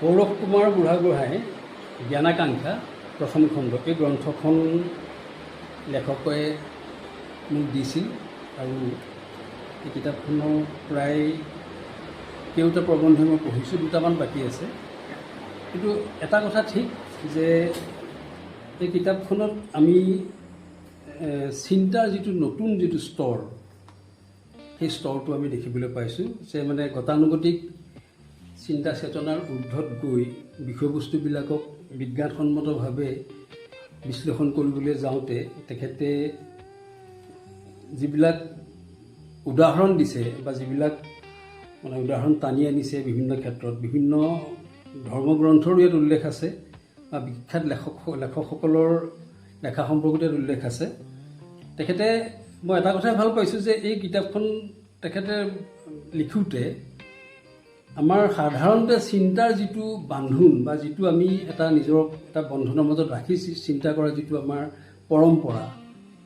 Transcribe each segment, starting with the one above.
সৌৰভ কুমাৰ বুঢ়াগোহাঁই জ্ঞানাকাংক্ষা প্ৰথম খণ্ড, এই গ্ৰন্থখন লেখকে মোক দিছিল আৰু এই কিতাপখনৰ প্ৰায় কেইটা প্ৰবন্ধ মই পঢ়িছোঁ, দুটামান বাকী আছে। কিন্তু এটা কথা ঠিক যে এই কিতাপখনত আমি চিন্তাৰ যিটো নতুন যিটো স্তৰ, সেই স্তৰটো আমি দেখিবলৈ পাইছোঁ যে মানে গতানুগতিক চিন্তা চেতনাৰ ঊৰ্ধত গৈ বিষয়বস্তুবিলাকক বিজ্ঞানসন্মতভাৱে বিশ্লেষণ কৰিবলৈ যাওঁতে তেখেতে যিবিলাক উদাহৰণ দিছে বা যিবিলাক মানে উদাহৰণ টানি আনিছে, বিভিন্ন ক্ষেত্ৰত বিভিন্ন ধৰ্মগ্ৰন্থৰো ইয়াত উল্লেখ আছে বা বিখ্যাত লেখকসকলৰ লেখা সম্পৰ্কত ইয়াত উল্লেখ আছে। তেখেতে, মই এটা কথাই ভাল পাইছোঁ যে এই কিতাপখন তেখেতে লিখোঁতে আমাৰ সাধাৰণতে চিন্তাৰ যিটো বান্ধোন বা যিটো আমি এটা নিজৰ এটা বন্ধনৰ মাজত ৰাখি চিন্তা কৰা যিটো আমাৰ পৰম্পৰা,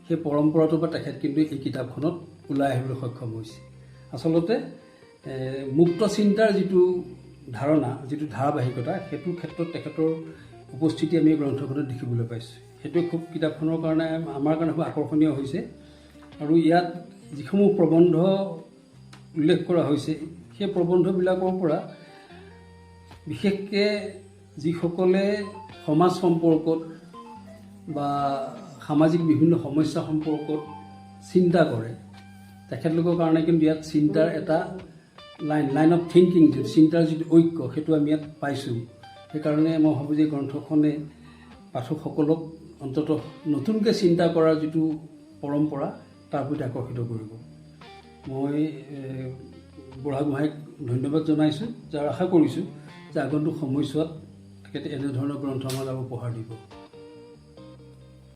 সেই পৰম্পৰাটোৰ পৰা তেখেত কিন্তু এই কিতাপখনত ওলাই আহিবলৈ সক্ষম হৈছে। আচলতে মুক্ত চিন্তাৰ যিটো ধাৰণা, যিটো ধাৰাবাহিকতা, সেইটোৰ ক্ষেত্ৰত তেখেতৰ উপস্থিতি আমি এই গ্ৰন্থখনত দেখিবলৈ পাইছোঁ। সেইটোৱে খুব কিতাপখনৰ কাৰণে, আমাৰ কাৰণে খুব আকৰ্ষণীয় হৈছে। আৰু ইয়াত যিসমূহ প্ৰবন্ধ উল্লেখ কৰা হৈছে, সেই প্ৰবন্ধবিলাকৰ পৰা বিশেষকৈ যিসকলে সমাজ সম্পৰ্কত বা সামাজিক বিভিন্ন সমস্যা সম্পৰ্কত চিন্তা কৰে, তেখেতলোকৰ কাৰণে কিন্তু ইয়াত চিন্তাৰ এটা লাইন অফ থিংকিং, যিটো চিন্তাৰ যিটো ঐক্য, সেইটো আমি ইয়াত পাইছোঁ। সেইকাৰণে মই ভাবোঁ যে গ্ৰন্থখনে পাঠকসকলক অন্ততঃ নতুনকৈ চিন্তা কৰাৰ যিটো পৰম্পৰা, তাৰ প্ৰতি আকৰ্ষিত কৰিব। মই বুঢ়াগোহাঁইক ধন্যবাদ জনাইছোঁ, যাৰ আশা কৰিছোঁ যে আগন্তুক সময়ছোৱাত তেখেতে এনেধৰণৰ গ্ৰন্থ আমাক আৰু উপহাৰ দিব।